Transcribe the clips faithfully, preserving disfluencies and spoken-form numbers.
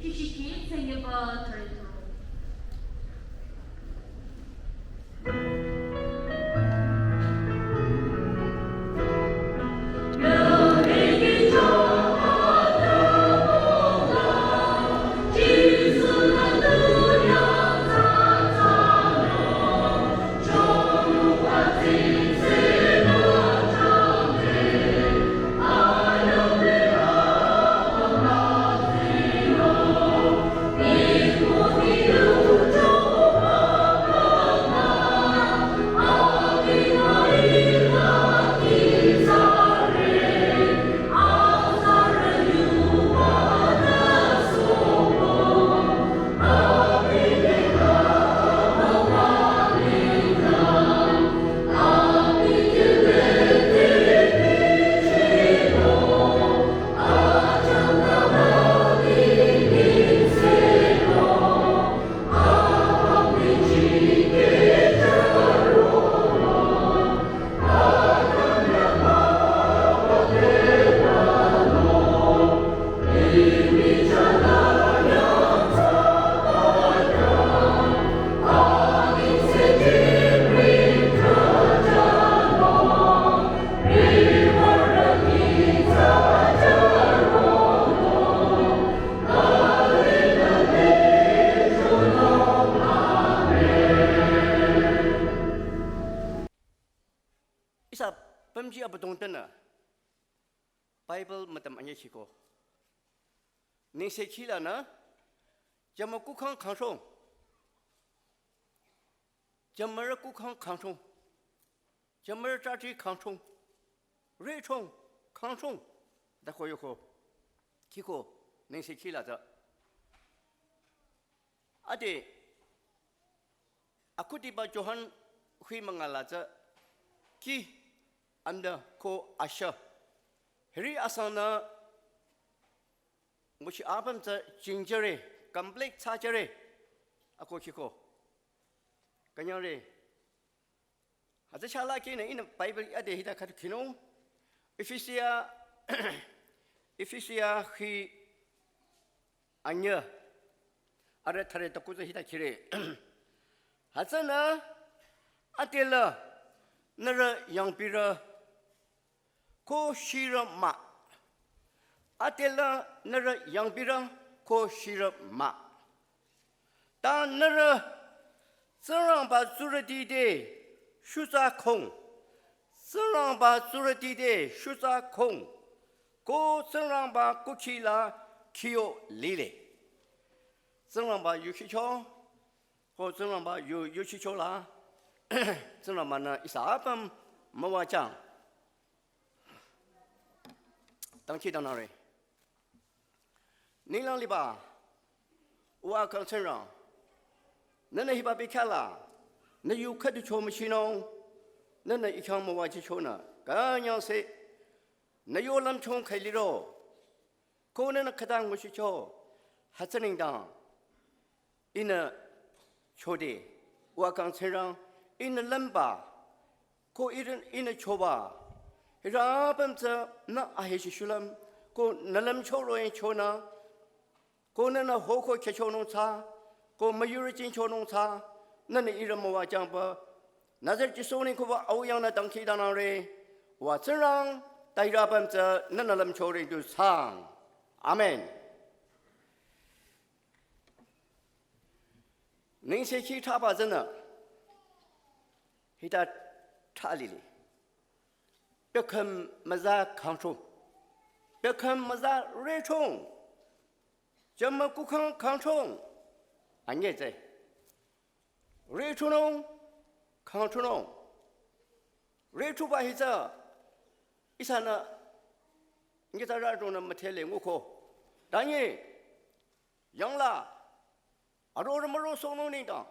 Shishiki tsengeba territory. Ihsa pümji abüdong tenü Bible mütam anyüchiko. Nengsekhi lanü, jümü kukhang khangchong. Jümürü kukhang khangchong. Jümürü chachi khangchong. Rechong khangchong. Dako yoko. Khiko, nengsekhi la tsü. Ade, akhudiba Johan hui münga la tsü, ki, amda ko asha. Hiri asangnü, nguchi apüm tsü jingjüre, complete thsajüre, ako khiko. Künyangre, hütsü shala kinü ihnü Bible ade hita khüdu khinung. Efesia, Efesia hi anyü. Arüh thare taku tsü hita khire. Hütsünü adela nührü yangpirü ko shirü mah. Adela nührü yangpirü ko shirü mah. Ta nührü Tsingrangba tsurüti te shutsa khong. Tsingrangba tsurüti te shutsa khong. Ko Tsingrangba kukhi la khiyo lile. Tsingrangba yukhicho. Ko Tsingrangba yu, yukhicho la. Tsingrangba nü ihsa apüm müwajang. Dangkhidangnangre. Ninglang liba, uwa kang Tsingrang, nühnü hiba bekhyah la, nü yu khüdu cho müchinung, nühnü ih khyang müwajichonü, künyangse, nü yo lümchung khai liro, ko nühnü khütang nguchicho, hütsü nengdang, ihnü chode, uwa kang Tsingrang, ihnü lümba, ko ihrü ihnü choba. Hiri apüm tsü nü ahechi shulüm, ko nü lümcho roh-i chonü, ko nühnü hoko khechonung tsü, ko müyurü jingchonung tsü, nühnü ihrü müwajangba, Nazaret Jisu neng kuba au yangnü dangkhidangnangre, uwa Tsingrang, ta hiri apüm tsü nühnü lümchore du sang. Amen. Nengsekhi thaba tsünü, hita thalile. Pyakhüm müza khangchong. Pyakhüm müza rechong. Jümü kukhang khangchong. Anyütsü. Rechonung, khangchonung. Rechoba hitsü, ihsanü, nyitsarü chonü müdhele nguko. Tanyi, yangla, arorü müro sohnung nengdang.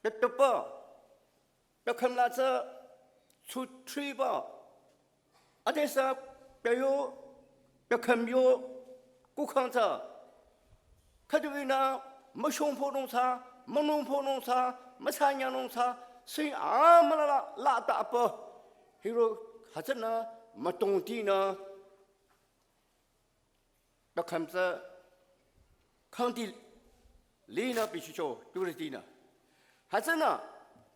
Pepepü. Pyakhüm la tsü tsuthriba. Adesü pyayo, pyakhüm yo, kukhang tsü. Khüdu ihnü müshongpünung tsü, münungpünung tsü, müsanyanung tsü, sing amüla la, la ta apü. Hiro hütsünü mütongtinü. Pyakhüm tsü khangdi linü bichicho, turütinü. Hütsünü,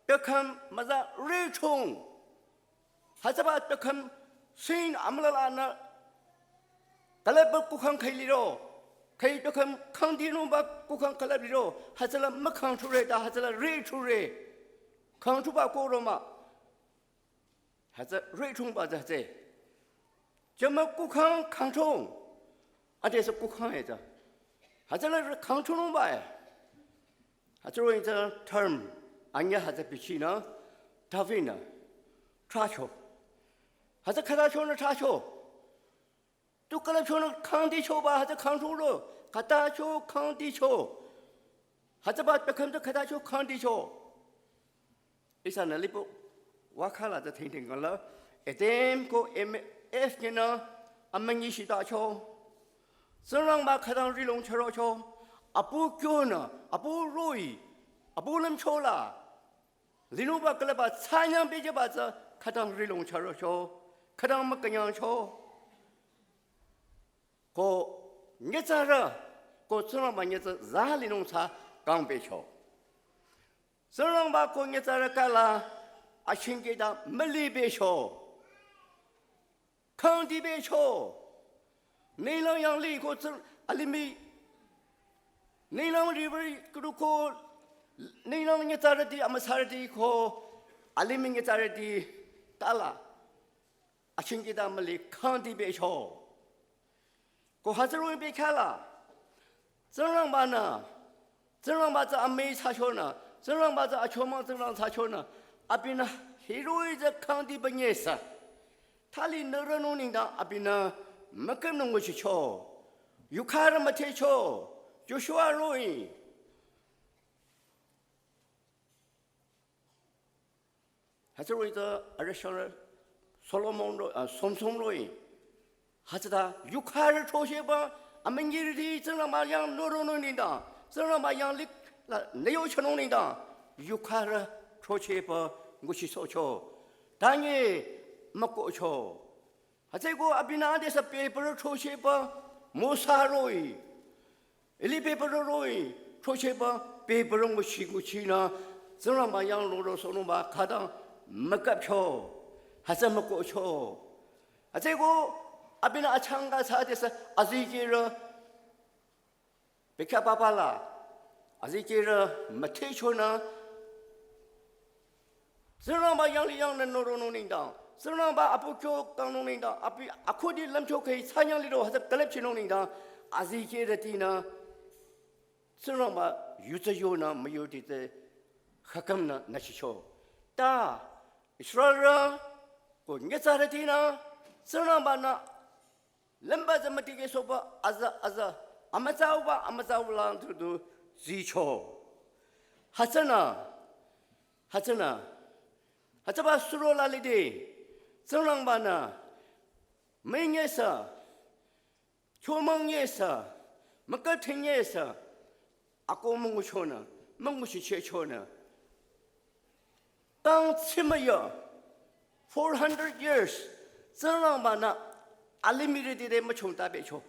pekam müza rechong. Hütsüba pekam sin amülalanü, talaba kukhang khüi liro. Khüi pekam khangdinungba kukhang külüp liro. Hütsüla mükhang chure ta, hütsüla rechure. Khang chuba koroma. Hütsü rechungba tsü hütsü. Jama kukhang khangchung. Adesü kukhang e tsü. Hütsüla khangchunungba e. Hütsü roh-i tsü term. Anya hütsü bichinü. Tavinü. Tracho. Hütsü khütachonü tracho. Tu külüpchonü khangdichoba, hütsü khangchuro. Khütacho khangdicho. Hütsüba pekam tsü khütacho khangdicho. Ihsanü lipo wakhala tsü thingthing kala. Adam ko Em-, Ev nyinü amünyi shitacho. Tsingrangba khütang rilong chürocho. Apu kyonü, apu roh-i, apu lümchola. Linungba külüpba tsanyang bejeba tsü khütang rilong chürocho. Khütang mükünyangcho. Ko nyitsarü, ko Tsingrangba nyitsarü za linung tsü kangbecho. Tsingrangba ko nyitsarü kala achingkehta mülibecho. Khangdibecho. Ninglang yanglih ko tsü alimih. Ninglang river kudu ko ninglang nyitsarüti amüsarüti ko alimih nyitsarüti tala. Achingkehta müli khangdibecho. Ko hütsü roh-i bekhala. Tsingrangbanü. Tsingrangba tsü amüi thsachonü. Tsingrangba tsü achomang Tsingrang thsachonü. Abinü hiroh-i tsü khangdiba nyesa. Thali nührünung nengdang abinü müküm nung nguchicho. Yukharü müthehcho. Joshua roh-i. Hütsü roh-i tsü arüh shangrü Solomon roh-, ah, Samson roh-i. Hütsüta yukharü throchehba amünyirüti Tsingrangba yang nührünung nengdang. Tsingrangba yang likla nüyochanung nengdang. Yukharü throchehba nguchisohcho. Tanye mükohcho. Hütsüeko abinü adesü bebürü throchehba Mosa roh-i. Eli bebürü roh-i, throchehba bebürü nguchi nguchinü, Tsingrangba yang longro sohnungba khütang müküpcho, hütsü mükohcho. Hütsüeko abinü achangka thsadesü azikehrü, bekhyah papa la, azikehrü müthehchonü, Tsingrangba yanglih yangnü nührünung nengdang, Tsingrangba apu kyo kangnung nengdang, abi akhudi lümcho khüi thsanyang liro hütsü külüpchinung nengdang, azikehrütinü, Tsingrangba yu tsü yonü müyurüti tsü khakümnü nüchicho. Ta, Israelrü, ko nyitsarütinü, Tsingrangbanü, lümba tsü mütikehsohba aza aza, amütsauba amütsauba lang tutu zicho. Hütsünü, hütsünü, hütsüba suro la lide, Tsingrangbanü, müinyesü, chomang nyesü, müküthing nyesü, ako münguchonü, münguchichehchonü. Kang tsimüya, four hundred years, Tsingrangbanü alimihrüti te müchongtabecho.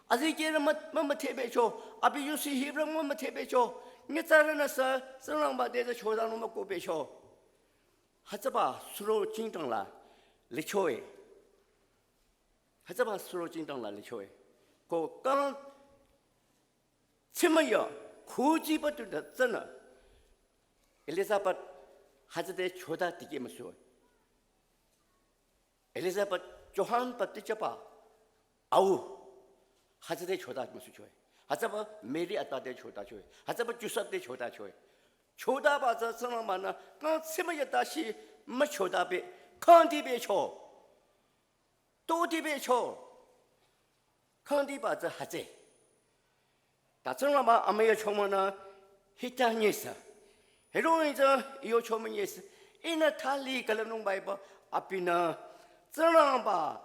Azikehrü mü, mümüthehbecho, abi yusi hibrü mümüthehbecho, nyitsarünüsü Tsingrangba te tsü chodanung mükohbecho. Hütsüba suro jingdang la lichoe. Hütsüba suro jingdang la lichoe. Ko kang tsimüya khujiba tu da tsünü. Elizabeth hütsüde choda tikeh müsoh. Elizabeth Johan baptist chaba au hütsüde choda müsohchoe. Hütsüba Mary ata te chodachoe. Hütsüba Joseph te chodachoe. Chodaba tsü Tsingrangbanü kang tsimüya tashi müchodabe, khangdibecho. Totibecho. Khangdiba tsü hütsü. Ta Tsingrangba amüya chomanü hita nyesü. Hiroh-i tsü iyo chomang nyesü. Ihnü thali külümnung baiba abinü Tsingrangba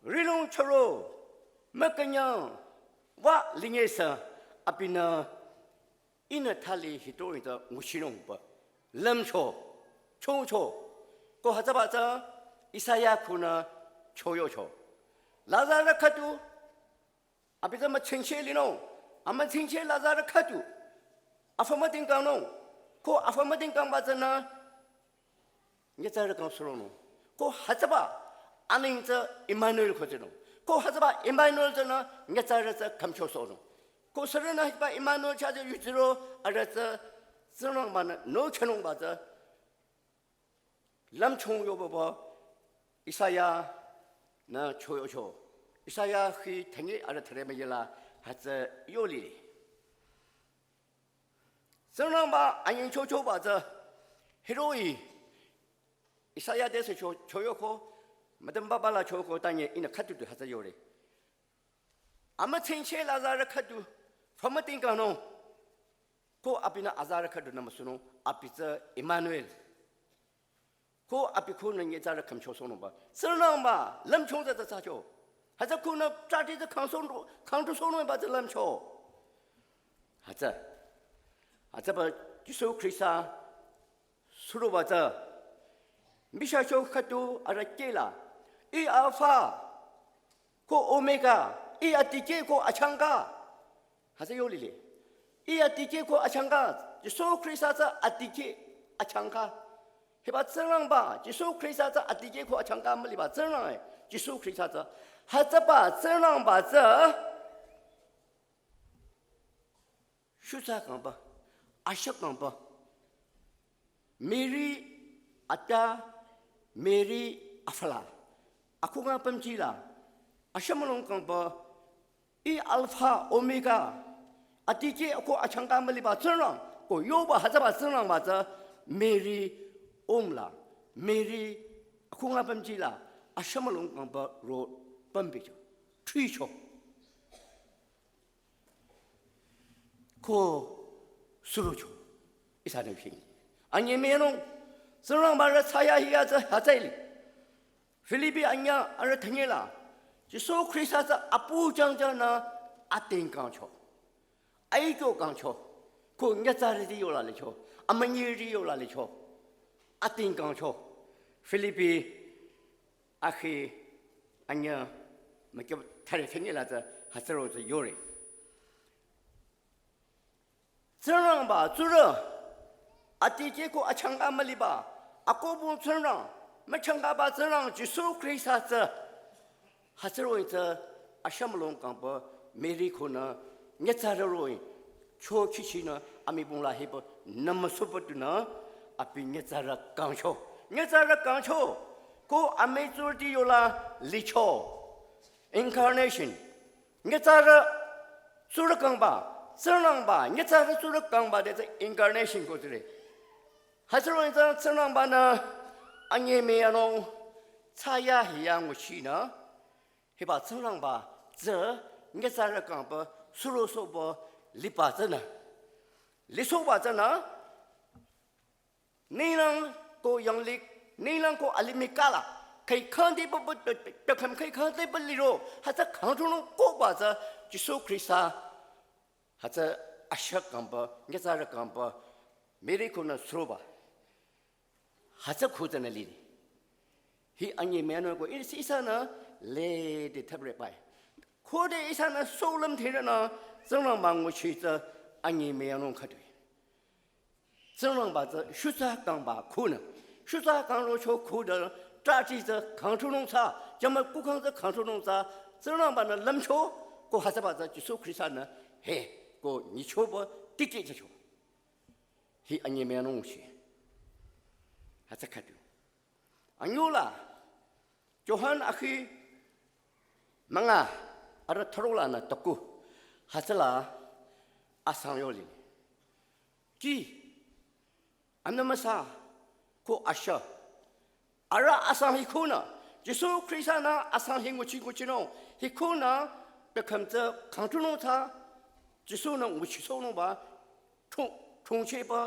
rilong chüro mükünyang wa linyesü abinü ihnü thali hitoi ta nguchinungba lümcho, chongcho. Ko hütsüba tsü Isaiah khunü choyohcho. Lazarü khüdu abi tsü müchingcheh linung. Amütsingcheh lazarü khüdu afü müding kangnung. Ko afü müding kangba tsünü nyitsarü kangsuronung. Ko hütsüba aneng tsü Emmanuel ko tsünung. Ko hütsüba Emmanuel tsünü nyitsarü tsü khümchosohnung. Ko sürünü hiba Emmanuel chah tsü yuziro arüh tsü Tsingrangbanü nokhenungba tsü lümchung yoba ba Isaya-nü choyocho. Isaya hi thünye arüh thüre müyela hütsü yoli. Tsingrangba anyengchochoba tsü hiroh-i Isaya te sü cho, choyoko, müdümbaba la choko tanye ihnü khüdu du hütsü yore. Amütsingcheh lazarü khüdu, fü müding kangnung. Ko abinü azarü khüdunü müsunung, abi tsü Emmanuel. Ko abi khunü nyitsarü khümchosohnungba. Tsingrangba, lümchung tsü tsü thsacho. Hütsü khunü trati tsü khangsohn, khangtusohnungba tsü lümcho. Hütsü. Hütsüba Jisu Khrista suroba tsü. Mishacho khüdu arüh kehla. Ih Alpha ko Omega, ih adikeh ko achangka. Hütsü yolile. Ih adikeh ko achangka. Jisu Khrista tsü adikeh achangka. Hiba Tsingrangba, Jisu Khrista tsü adikeh ko achangka müliba Tsingrang-e. Jisu Khrista tsü. Hütsüba Tsingrangba tsü shutsa kangba, ashüp kangba. Mary ata, Mary afü la. Akhunga pümji la. Ashümülong kangba. Ih Alpha Omega. Adikeh ko achangka müliba Tsingrang. Ko yoba hütsüba Tsingrangba tsü Mary womb la. Mary akhunga pümji la. Ashümülong kangba ro pümbicho. Thricho. Ko surocho. Ihsanü shing. Anye menung. Tsingrangba rü thsayahiya tsü hütsüle. Philippi anyüh arüh thünyela. Jisu Khrista tsü apu jangjangnü ating kangcho. Aikyo kangcho. Ko nyitsarüti yola licho. Amünyirüti yola licho. Ating kangcho. Philippi akhi anyüh mükyüp thüre thünyela tsü hütsüro tsü yore. Tsingrangba tsurü, adikeh ko achangka müliba, akohbong Tsingrang, müchangkaba Tsingrang Jisu Khrista tsü, hütsüroh-i tsü, ashümülong kangba, Mary khunü, nyitsarü roh-i, cho kihchinü, amibong la hiba, nümüsuba dunü, abi nyitsarü kangcho. Nyitsarü kangcho, ko amütsurüti yola licho. Incarnation. Nyitsarü tsurü kangba, Tsingrangba, nyitsarü tsurü kangba de tsü incarnation ko tsüre. Hütsüroh-i tsü Tsingrangbanü anyemüyanung thsayahiya nguchinü, hiba Tsingrangba tsü nyitsarü kangba surosohba liba tsünü. Lisohba tsünü, ninglang ko yanglih, ninglang ko alimih kala, khüi khangdiba, ba, ba, ba, kham khüi khangdiba liro, hütsü khangchonung kohba tsü Jisu Khrista, hütsü ashüp kangba, nyitsarü kangba, Mary khunü suroba. Hütsü khu tsünü lile. Hi anyemüyanung ko, ih, ihsanü lede thüpre bai. Khode ihsanü sohlüm thinü, Tsingrangba nguchi tsü anyemüyanung khüdu. Tsingrangba tsü shutsa kangba khunü. Shutsa kangro cho khunü, trahti tsü khangchonung thsa, jümü kukhang tsü khangchonung thsa, Tsingrangbanü lümcho, ko hütsüba tsü Jisu Khrista-nü, he, ko nyichoba tikehjücho. Hi anyemüyanung shi. Hütsü khüdu. Anyüla, Johan akhi münga arüh thürolanü tuku, hütsüla asang yoli. Ki, anümüsa, ko ashüp. Arüh asang hi khunü, Jisu Khrista-nü asang hi nguchi nguchinung, hi khunü, bekham tsü khangchonung thsa, Jisu-nü nguchisohnungba, chung, chungchehba,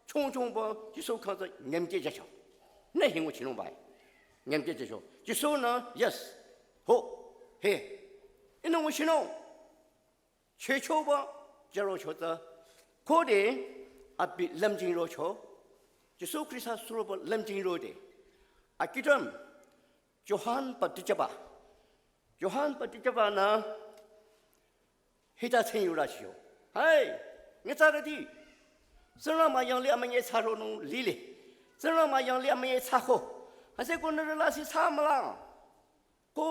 chungchungba, Jisu khyang tsü nyümkehjücho. Nü hi nguchinungba. Nyümkehjücho. Jisu-nü, yes. Ho, he. Ihnü nguchinung. Chehchoba, jürocho tsü. Khode, abi lümjing rocho. Jisu Khrista suroba lümjing rode. Akhitam, Johan baptijüba. Johan baptijübanü, Hita tseng yurü chiyo. Hai, nyitsarüti. Tsingrangba yanglih amünyi thsaronung lile. Tsingrangba yanglih amünyi thsako. Hütsüeko nührü lasih thsamülang. Ko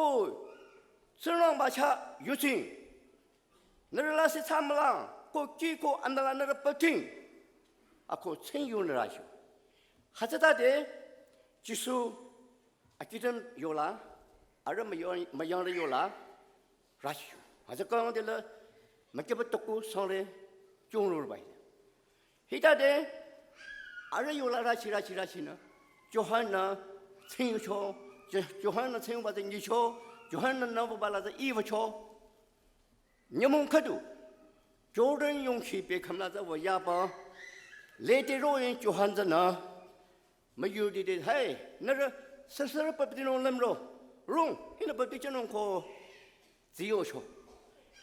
Tsingrangba chah yutsing. Nührü lasih thsamülang. Ko kih ko anüla nührü püting. Ako tseng yunü rachiyo. Hütsütade Jisu akidem yola, arüh müyang, müyangrü yola, rachiyo. Hütsü kangdela, mükeba toku sangre, chungrurbai. Hitade, arüh yola rachi, rachi, rachinü, Johan-nü tseng yucho, Jo-, Johan-nü tseng yuba te nyicho, Johan-nü nüba la te iwücho. Nyümong khüdu, Jordan yongkhi pehkhümla tsü wüyaba, lede roh-i Johan tsünü, müyurüti te, hai, nührü, süsürü baptinung lümro, rung, ihnü bapti thsanung ko, tsiyocho.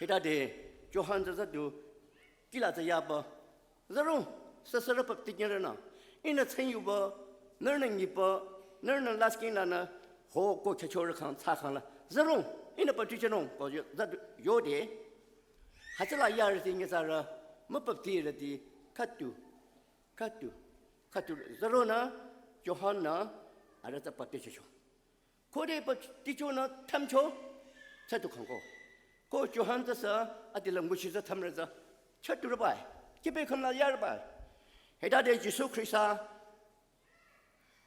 Hitade, Johan tsü tsü du, kihla tsü yaba, zürung, süsürü bapti thsanü, ihnü tseng yuba, nührünü nyiba, nührünü lasih king lanü, ho ko khehchorü khang, thsakhang la, zürung, ihnü bapti thsanung ko, yo, tsü du, yode, hütsüla yarüti nyitsarü, mübaptirüti, khüdu, khüdu, khüdu, züronü, Johan-nü, arüh tsü bapti thsacho. Khode bapti thsanü thümcho, tsü du khangko. Ko Johan tsüsü, adila nguchi tsü thümre tsü, thsadurübai, kih pehkhümla yarübai. Hitade Jisu Khrista,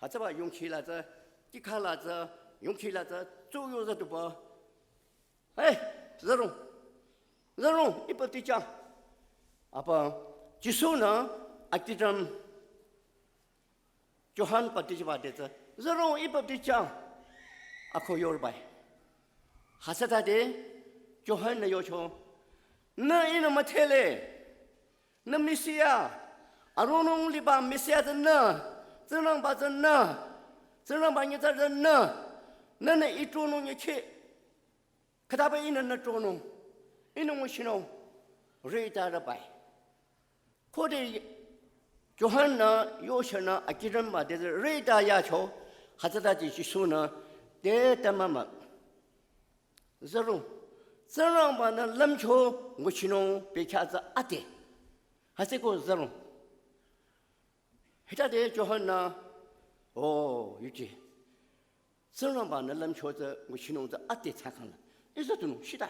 hütsüba yongkhi la tsü, kihkha la tsü, yongkhi la tsü, tsuyo tsü duba. Hey, zürung. Zürung, ih bapti thsa. Apa, Jisu-nü, akidem, Johan bapti thsaba te tsü, zürung ih bapti thsa, ako yorübai. Hütsütade, Johan-nü yocho, nü ihnü müdhele, nü Mesia, aronung liba Mesia tsünü, Tsingrangba tsünü, Tsingrangba nyitsarü tsünü, nünü ih tronung nyicheh, khütaba ihnü nü tronung, ihnü nguchinung, rita rübai. Khode Johan-nü yochonü akirümba te rita yacho, hütsütade Jisu-nü te tamama. Zürung, Tsingrangba-nü lümcho nguchinung bekhyah tsü ade. Hütsüeko zürung. Hitade Johan-nü, o, yuti. Tsingrangba-nü lümcho tsü nguchinung tsü ade thsakhang la. Ih züdunung shita.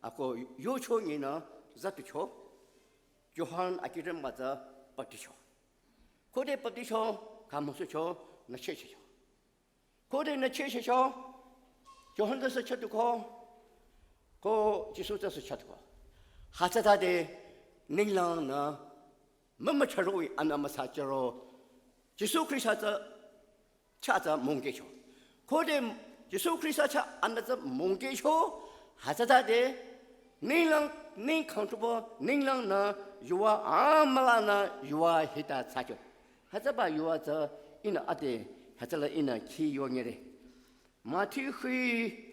Ako yocho nyinü züducho. Johan akirümba tsü bapticho. Khode bapticho, khamüsucho, nüchehchehcho. Khode nüchehchehcho, Johan tsüsü chütuko, ko Jisu tsüsü chütuko. Hütsütade ninglangnü mümücharo-i anü müsacharo. Jisu Khrista tsü chah tsü mongkehcho. Khode Jisu Khrista chah anü tsü mongkehcho. Hütsütade ninglang, ning khangtrubo, ninglangnü yuva amülanü yuva hita thsacho. Hütsüba yuva tsü ihnü ade, hütsüla ihnü khi yonyire. Mathi khi,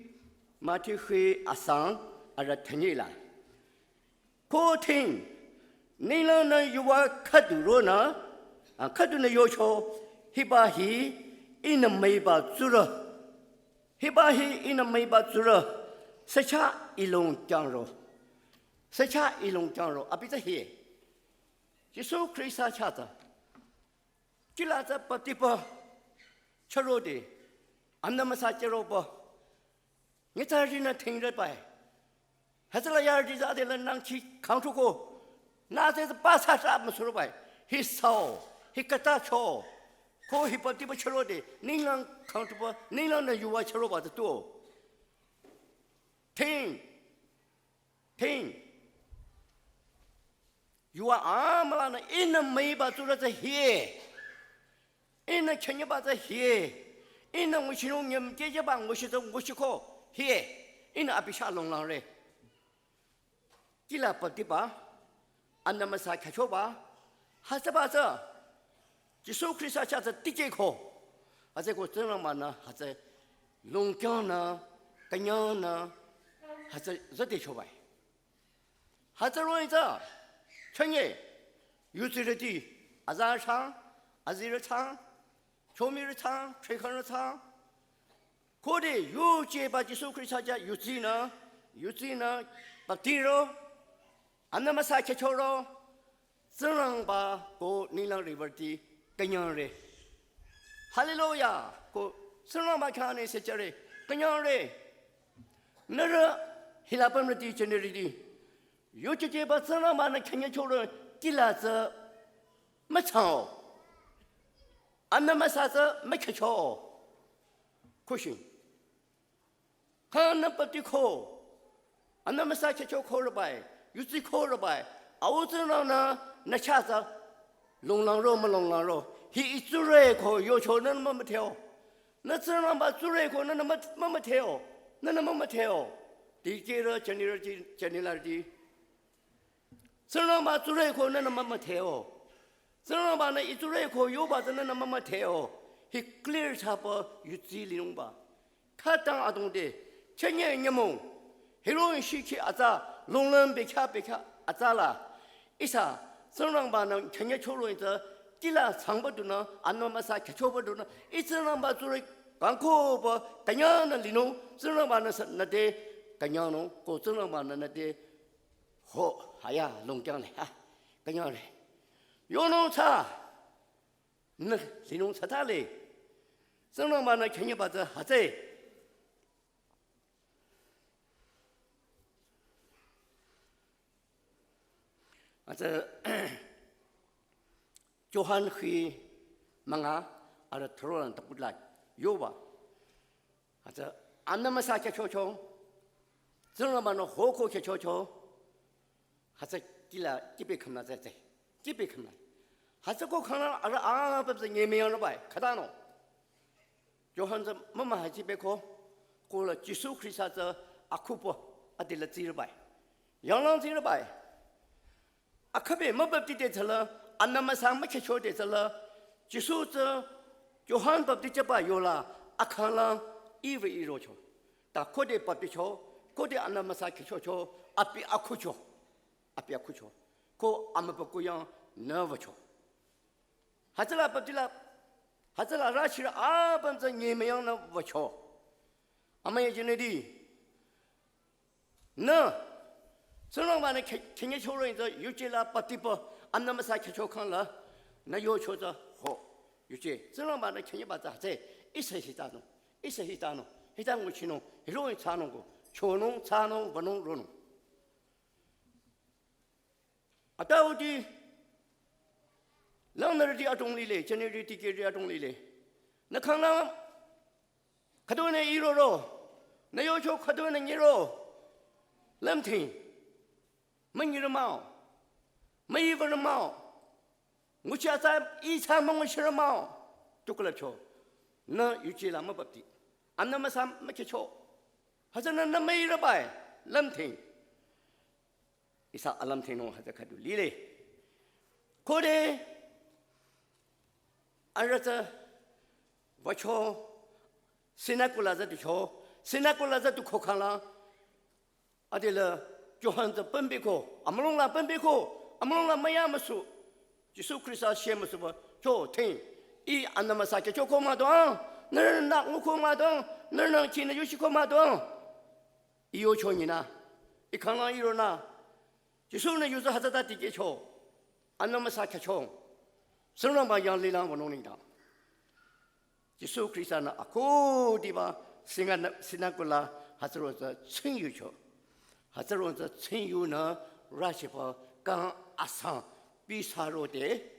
Mathi khi asang arüh thanyila. Ko thing, ninglangnü yuva khüdu ronü, a, khüdunü yocho, hiba hi ihnü müiba tsurü. Hiba hi ihnü müiba tsurü. Süchah ilung kyangro. Süchah ilung kyangro. Abi tsü hi. Jisu Khrista chah tsü. Kihla tsü baptiba chürode, anü müsacheroba, nyitsarünü thingrübai. Hütsüla yarüti tsü adela nangchi khangtruko, nü tsü tsü ba sa sa müsurobai. Hi sao, hi khatacho, ko hi baptiba chürode, ninglang khangtruba, ninglangnü yuva chüroba tsü tuo. Thing, thing. Yuva amülanü ihnü müiba tsurü tsü hie. Ihnü khenyiba tsü hie. Ihnü nguchinung nyümkehjüba nguchi tsü nguchiko hie. Ihnü abi chah longlangre. Kihla baptiba, anü müsa khyüchoba, hütsüba tsü Jisu Khrista chah tsü tikehko. Hütsüeko Tsingrangba-nü hütsü longkyangnü, künyangnü, hütsü züdechobai. Hütsü roh-i tsü, chünye, yutsirüti, aza chang, azirü chang, chomirü chang, threkhanrü chang. Khode yujeba Jisu Khrista chah yutsinü, yutsinü, baptiro, Anü müsa khyüchoro, Tsingrangba ko ninglang riwürüti künyangre. Hallelujah. Ko Tsingrangba khyang nengse jüre, künyangre. Nührü hila pümrüti jünirüti, yujeba Tsingrangba-nü khyünyüchoro kihla tsü müthsao. Anü müsa tsü mükhyücho. Kushing. Khangnü pati ko, anü müsa khyücho ko rübai, yudsi ko rübai, Au Tsingrangnü nü chah tsü longlangro mülonglangro, hi I tsurü ko yocho nünü mümüdheo. Nü Tsingrangba tsurü ko nünü mü-, mümüdheo, nünü mümüdheo. Dikehrü jünirüti, jünilarüti. Tsingrangba tsurü ko nünü mümüdheo. Tsingrangba-nü I tsurü ko yoba tsü nünü mümüdheo. Hi clear thsapü yudsi linungba. Khütang adrong te, chünye nyümong, hiroh-i shikhi atsa, longlüm bekhyah bekhyah atsa la. Ihsa, Tsingrangba-nü khyünyüchoro itsü, kihla thsangba dunü, anü müsa khyüchoba dunü, I Tsingrangba tsurü kangkoba, künyangnü linung, Tsingrangba-nü sü nüte künyangnung, ko Tsingrangba-nü nüte ho, haya, longkyang le, ha, künyangre. Yonung tsü, nü, linung tsü ta le. Tsingrangba-nü khyünyüba tsü hütsü. Hütsü, Johan hi münga, arüh thürolang taputla, yoba. Hütsü, anü müsa khyüchocho, Tsingrangba-nü hoko khyüchocho, hütsü kihla, kihpi khümla tsü tsü, kihpi khümla. Hütsü ko khangla arüh apüm tsü nyemüyangrübai, khütanung. Johan tsü mümühachi beko, kola Jisu Khrista tsü akhupü, adila tsirübai. Yanglang tsirübai. Akhübe mübapti te tsüla, anü müsa mükhyücho te tsüla, Jisu tsü Johan bapti jüba yola, akhanglang iwü irocho. Ta khode bapticho, khode anü müsa khyüchocho, abi akhucho. Abi akhucho. Ko amübükuh yang nü wücho. Hütsüla baptila, hütsüla rüchirü apüm tsü nyemüyangnü wücho. Amüi jünirüti, nü, Tsingrangba-nü khyü-, khyünyüchoro itsü yuje la baptipü, anü müsa khyücho khangla, nü yocho tsü ho. Yuje, Tsingrangba-nü khyünyüba tsü hütsü, ihsa hitanung, ihsa hitanung, hita nguchinung, hiroh-i thsanung ko, chonung, thsanung, wünung, ronung. Atüuti, langnürüti adrong lile, jünirüti dikehrüti adrong lile. Nü khanglang, khüdunü iroro, nü yocho khüdunü nyiro, lümthing, münyirü mah-o, müiwürü mah-o, nguchi atsa, itsü münguchirü mah-o, tukulüpcho, nü yuje la mübapti, anü müsa mükhyücho, hütsünü nü müirübai, lümthing. Ihsa alümthingnung hütsü khüdu lile. Khode arüh tsü wücho, sinagog la züducho, sinagog la züduko khangla, adila Johan tsü pümbiko, amülung la pümbiko, amülung la müyamüsu, Jisu Khrista shemüsuba, cho thing, Ih anü müsa khyüchoko mah do, nührünü nguko mah do, nührünü khinü yuchiko mah do. Ih yocho nyinü, Ih khanglang ironü, Jisu-nü yutsü hütsüta dikehcho, anü müsa khyücho, Tsingrangba yanglilang wünung nengdang. Jisu Khrista-nü akhudiba singa-, sinagog la hütsüro tsü tsingyucho. Hütsüro tsü tsingyunü rüchipü kang asang bisarode,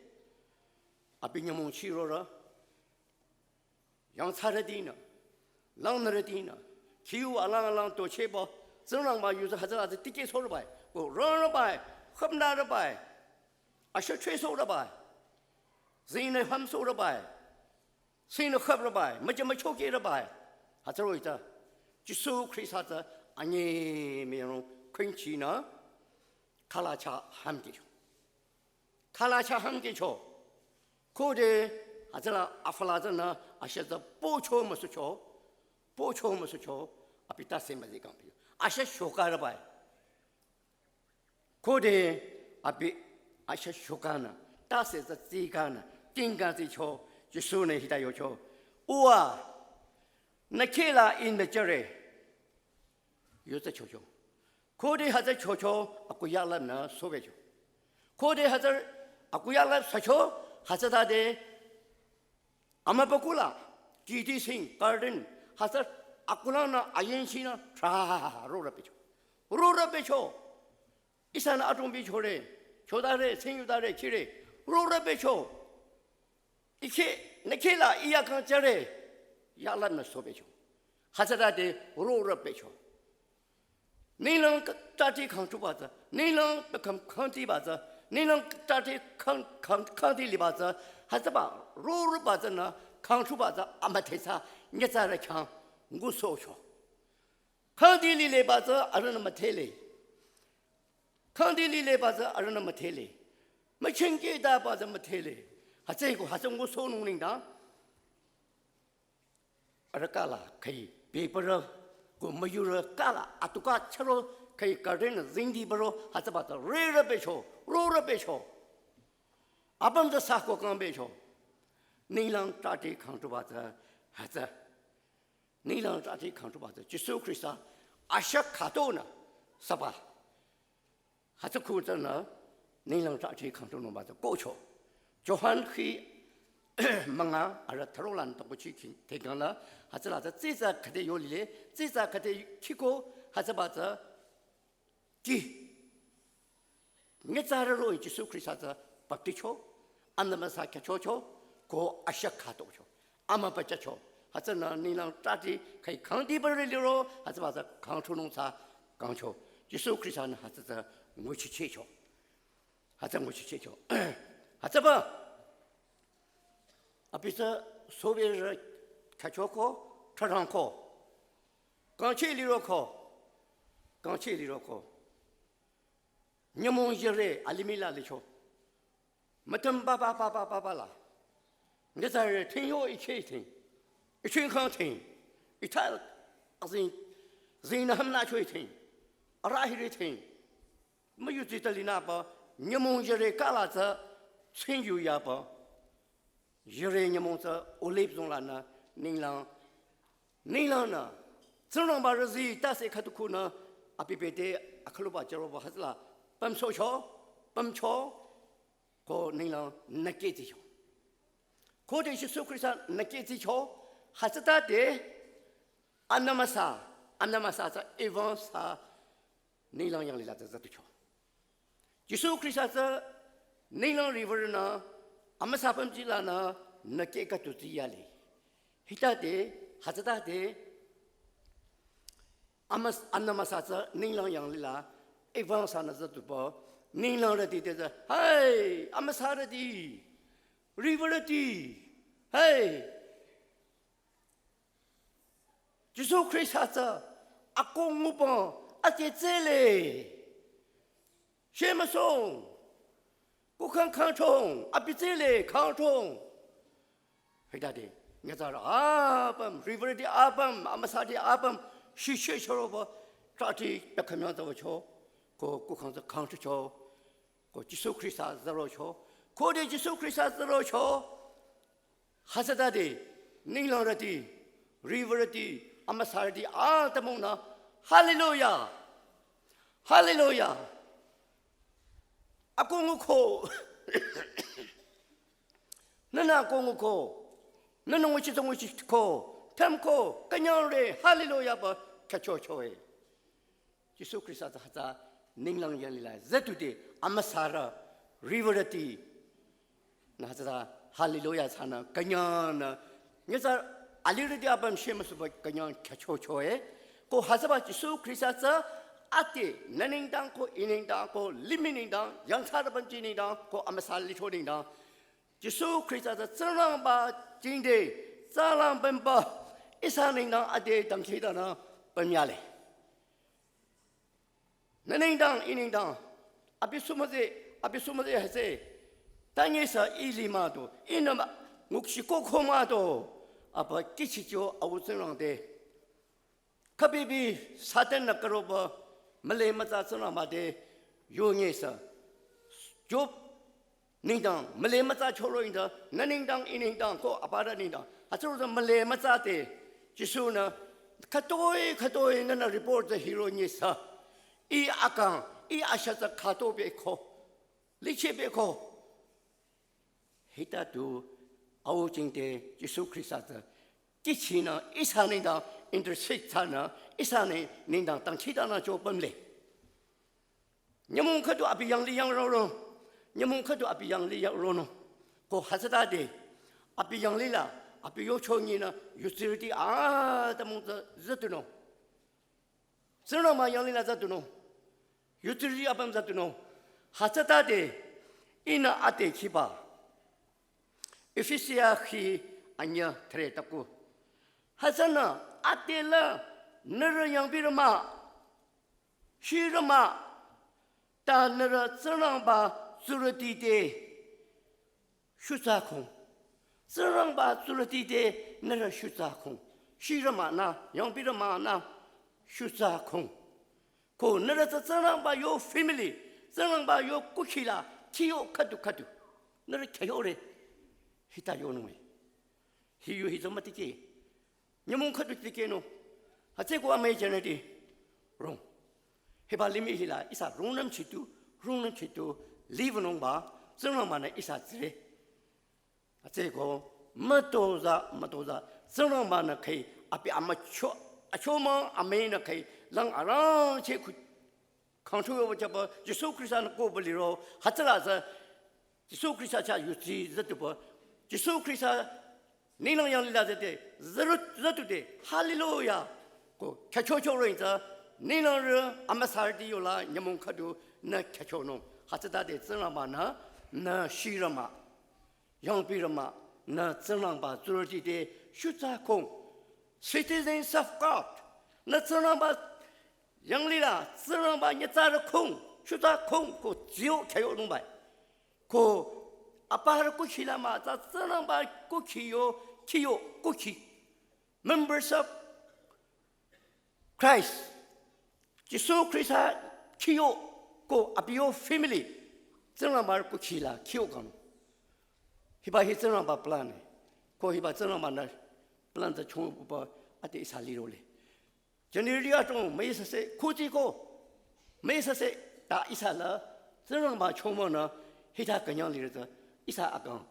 abi nyümong chirorü, yangthsarütinü, langnürütinü, khiyu alang alang tocheba, Tsingrangba yutsü hütsüla tsü dikehsohrübai, ko rorübai, khümnarübai, ashüchehsohrübai, zinü hümsohrübai, sinü khüprübai, müjü müchokehrübai, hütsüro itsü, Jisu Khrista tsü anyemüyangnung khünchinü, khalacha hümkehcho. Khalacha hümkehcho. Khode hütsüla afala tsünü ashütsü pocho müsucho, pocho müsucho, abi tase müzikang pi. Ashü shokarübai. Khode abi ashü shokanü, tase tsü tsikanü, tingka tsicho, Jisu-nü hita yocho. Uwa, nü khehla Ih nü jüre. Yutsü chocho. Khode hütsü chocho aku yahlap nü sobecho. Khode hütsü aku yahlap sücho hütsütade amübükuh la kiti sing garden hütsü akulang nü ayenshi nü tra rorübecho. Rorübecho. Ihsanü atümung bichore, chodare, tsingyudare, chire, rorübecho. Ike, nükehla iya kang chare, yahlap nü sobecho. Hütsütade rorübecho. Ninglang trati kangtrubatsü, ninglang bekam kangtibatsü, ninglang trati kang, kang, kangti libatsü, hütsüba rorübatsü nü kangtrubatsü amüdhethsa nyitsarü khyang ngusohcho. Kangti lilebatsü arühnü müdhele. Kangti lilebatsü arühnü müdhele. Müchingkehdabatsü müdhele. Hütsüeko hütsü ngusohnung nengdang arüh kahla khüi bebürü ko müyurü kahla atuka chüro khüi garden zingdi bürü hütsübatsü rerübecho, rorübecho. Apüm tsü sako kangbecho. Ninglang trati kangtrubatsü hütsü. Ninglang trati kangtrubatsü Jisu Khrista ashah khütonü süba. Hütsü kutsünü ninglang trati kangtronungbatsü kohcho. Johan khi münga arüh thürolan tokuchi khi tekangla hütsüla tsü tsitsa khüde yolile, tsitsa khüde khiko hütsübatsü ki. Nyitsarü roh-i Jisu Khrista tsü bapticho, Anbü Amüsa khyüchocho, ko ashah khütocho. Amübüchacho. Hütsünü ninglang trati khüi kangti bürü liro, hütsübatsü kangtronung tsü kangcho. Jisu Khrista nü hütsü tsü nguchichehcho. Hütsü nguchichehcho. Hütsüba. Abi tsü soberü khyüchoko, trarangko. Kangcheh liroko. Kangcheh liroko. Nyümong jüre alimih la licho. Mütüm papa papa papa la. Nyitsarü thing yo iche thing. Iching kang thing. Ithal azing. Zing nü hümnü choi thing. Arüh hiri thing. Müyutsü tali nüba nyümong jüre kahla tsü tsingyu yaba. Jüre nyümong tsü Olive zong lanü ninglang. Ninglang nü. Tsingrangba rüzi tase khütukhunü abi bete akhüluba jüroba hütsüla pümsohcho, pümcho, ko ninglang nükehzicho. Khode Jisu Khrista nükehzicho, hütsütade Anbü Amüsa, Anbü Amüsa tsü evangsa ninglang yanglila tsü züducho. Jisu Khrista tsü ninglang riwürünü amüsa pümji lanü nükeh khütu tsü yale. Hitade, hütsütade, amüs-, Anbü Amüsa tsü ninglang yanglila evangsa nü züduba, ninglangrüti te tsü, hey, amüsarüti, riwürüti, hey, Jisu Khrista tsü akoh ngupü ate tsele. Shemüsung. Kukhang khangchong, abi tsele khangchong. Hitade, nyitsarü apüm, riwürüti apüm, amüsati apüm, shiche chüroba, trati bekhamyang tsü wücho, ko kukhang tsü khangchucho, ko Jisu Khrista zürocho, khode Jisu Khrista zürocho, hütsütade, ninglangrüti, riwürüti, amüsarüti atümungnü, hallelujah! Hallelujah! Akoh nguko. Nünü akoh nguko. Nünü nguchi tsü nguchiko. Thümko, künyangre, hallelujah pü khyüchochoe. Jisu Khrista tsü hütsü ninglang yanglila züdude amüsarü riwürüti. Nü hütsüta hallelujah thsanü künyangnü. Nyitsarü alirüti apüm shemüsuba künyang khyüchochoe. Ko hütsüba Jisu Khrista tsü ate nü nengdang ko ih nengdang ko limih nengdang yangthsarü pümji nengdang ko amüsa licho nengdang. Jisu Khrista tsü Tsingrangba jingte tsülang pümba ihsa nengdang ade dangkhidangnang pümyale. Nü nengdang, ih nengdang, abi sumüze, abi sumüze hütsü, tanyesa ih limüto, ihnü mah, ngukshiko khomüto, apa kihchicho au Tsingrang te. Khübibi Satan-nü karoba, müle mütsa Tsingrangba te, yonyesa. Job nengdang, müle mütsa choro nengdang, nü nengdang, ih nengdang, ko aparü nengdang. Hütsürotsü müle mütsa te, Jisu-nü, khütoi, khütoi, nünü report tsü hiro nyesa. I akang, i asha tsü khüto beko, licheh beko. Hita tu au jingte Jisu Khrista tsü kihchinü ihsa nengdang intercede thsanü ihsa ne nengdang dangkhidangnangcho pümle. Nyümong khüdu abi yanglih yang roro. Nyümong khüdu abi yanglih yang ronung. Ko hütsütade abi yanglih la abi yocho nyinü yutsirüti atümung tsü zütunung. Tsingrangba yanglih la zütunung. Yutsirüti apüm zütunung. Hütsütade ihnü ade khiba. Efesia khi anyüh thre taku. Hütsünü ade la nührü yangpirü mah, shirü mah, ta nührü Tsingrangba tsurüti te shutsa khung. Tsingrangba tsurüti te nührü shutsa khung. Shirü mah nü, yangpirü mah nü shutsa khung. Ko nührü tsü Tsingrangba yo family, Tsingrangba yo kukhi la, khiyo khüdu khüdu. Nührü khyayore, hita yonung e. Hi yu hi tsü mütike. Nyümong khüdu tikehnung. Hütsüeko amüi jünirüti rong. Hiba limih hila ihsa rungnüm chitu, rungnüm chitu, live nungba, Tsingrangba nü ihsa tsire. Hütsüeko, mütozah, mütozah, Tsingrangba nü kheh, abi amücho, achomang amüi nü kheh, lang arangcheh khu, khangchu yoba chaba, Jisu Khrista nü koba liro, hütsüla tsü, Jisu Khrista chah yutsi zütuba, Jisu Khrista ninglang yanglih la züte, zürü, zütude, hallelujah, ko, khyüchocho reng tsü, ninglangrü, amüsarüti yola, nyümong khüdu, nü khyüchonung, hütsütade Tsingrangba nü, nü shirü mah. Yangpirü mah, nü Tsingrangba tsurüti te shutsa khung. Citizens of God. Nü Tsingrangba yanglih la, Tsingrangba nyitsarü khung, shutsa khung ko tsiyo khyüyonungba. Ko aparü kukhi la mah, tsü Tsingrangba kukhi yo, khiyo kukhi. Members of Christ, Jisu Khrista khiyo ko abi yo family, Tsingrangba kukhi la khiyo kang. Hiba hi Tsingrangba plan e. Ko hiba Tsingrangba nü plan tsü chungba ade ihsa lirole. Jünirüti atong müi sase, khuti ko müi sase, ta ihsa la Tsingrangba chungba nü hita künyang lirü tsü ihsa akang.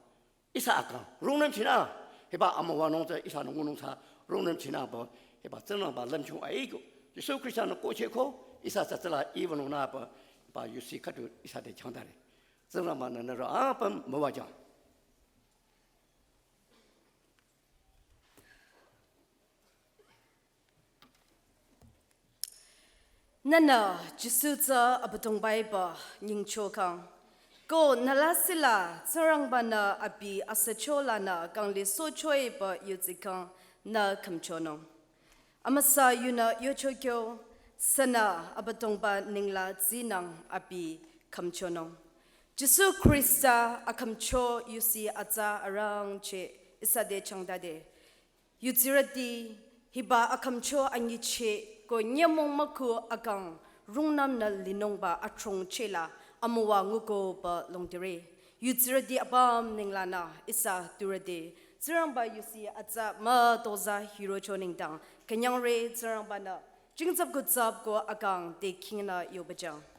Ihsa akang, rungnüm chinü, hiba amüwanung tsü, ihsa nü ngunung tsü, rungnüm chinü ba, hiba Tsingrangba lümchung aiko. Jisu Khrista nü kohcheh ko, ihsa tsü tsüla iwanung nü ba, hiba yusi khüdu ihsa te changdare. Tsingrangba nü nührü apüm müwajüng. Nühnü Jisu tsü Abüdongba-i pü nyingcho kang. Ko nü lasih la Tsingrangba-nü abi asücho lanü kanglisohcho-i pü yudsi kang nü khümchonung. Amüsa yunü yocho kyo sünü Abüdongba nengla tsinang abi khümchonung. Jisu Khrista akhümcho yusi atsa arangcheh ihsa te changdade. Yudsirüti, hiba akhümcho anyicheh ko nyümong mükhu akang rungnümnü linungba atrongcheh la amüwa nguko pü longdire. Yudsirüti apüm nenglanü ihsa turüte Tsingrangba yusi atsa mütozah hirocho nengdang künyangre. Tsingrangba-nü jingtsap kutsap ko akang te khingnü yobajüng.